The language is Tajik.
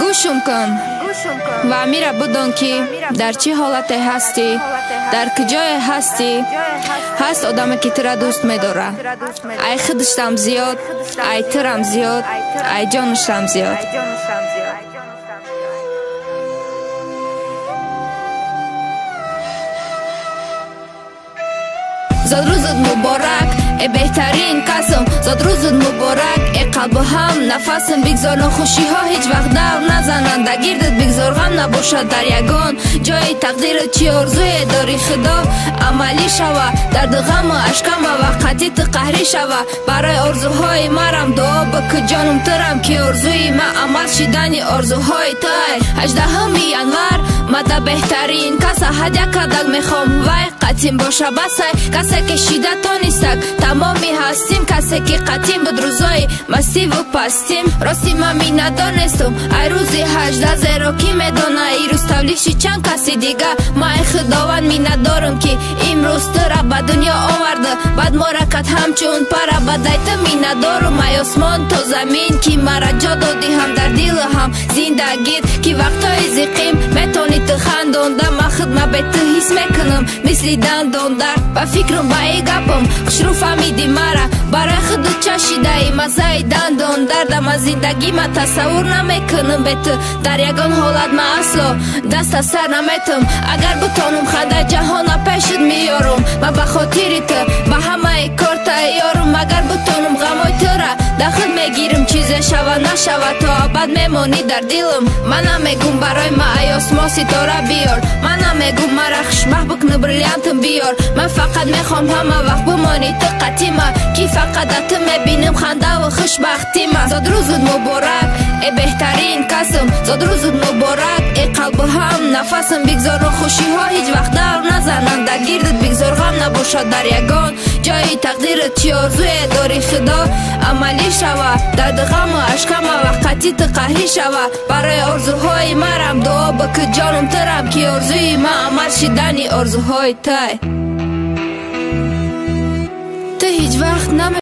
Гӯшум кун ва амира бидон, ки дар чӣ ҳолате ҳастӣ, дар куҷое ҳастӣ. Ҳаст одаме, ки тура дӯст медорад, ай худиштам зиёд, ай турам зиёд, ай ҷонуштам зиёд. Зодрӯзат муборак, э беҳтарин касм. Зодрӯзат муборак, э қалбу ҳам нафасм. Бигзор нохушиҳо ҳеҷ вақт давр назананд дар гирдат, бигзор ғам набошад дар ягон ҷои тақдират. Чӣ орзуе дорӣ, худо амалӣ шава, дарду ғаму ашкама ва қатъи ту қаҳрӣ шава. Барои орзуҳои марам дуо бикун, ҷонум турам, ки орзуи ма амал шидани орзуҳои туй. 18 январ мада беҳтарин каса ҳадя кардак, мехом вай қатъин боша басай. Касе ки шида тонистак тамоми ҳастим, касе ки қатъин буд рӯзои мастиву пастим. Рости ман миннатдонестум ай рӯзи 18, зеро ки медона ирӯз тавлид шид чанд каси дига. Ман ай худованд миннатдорам, ки имрӯз тура ба дунё оварда, баъд мора кад ҳамчун пара. Бадай ту миннатдорум ай осмон то замин, ки мара ҷо додӣ ҳам дар дилу ҳам зиндагит, ки вақтҳои зиқим метавонӣ ту хандонда. Ман худма бе ту ҳис мекунам мисли дандондард. Ба фикрум, ба и гапам хушрӯ фаҳмидӣ мара, барои худу чашидаи маззаи дандон дардам. Аз зиндагӣ ман тасаввур намекунам бе ту дар ягон ҳолат, ман асло даст аз сар наметам. Агар бутонам, ханда ҷаҳона пешат меёрам, ман ба хотири ту ба ҳамаи кор тайёрам. Агар бутонам, ғамои тура дар худ мегирам, чизе шава нашава, то абад мемонӣ дар дилам. Ман намегум, барои ма ай осмон ситора биёр, ман намегум, мара хушбахт бикуну бриллиантам биёр. Ман фақат мехоҳам ҳама вақт бимонӣ ту қатима, ки фақат дар ту мебинам хандаву хушбахтима. Зодрӯзат муборак, э беҳтарин касм. Зодрӯзат муборак, э қалбу ҳам нафасм. Бигзор нохушиҳо ҳеҷ вақт давр назананд дар гирдат, бигзор ғам набошад дар ягон ҷои тақдират. Чӣ орзуе дорӣ, худо амалӣ шава, дарду ғаму ашкама ва қатъи ту қаҳрӣ шава. Барои орзуҳои марам дуо бикун, ҷонум турам, ки орзуи ма амал шидани орзуҳои тай. Ту ҳеҷ вақт наме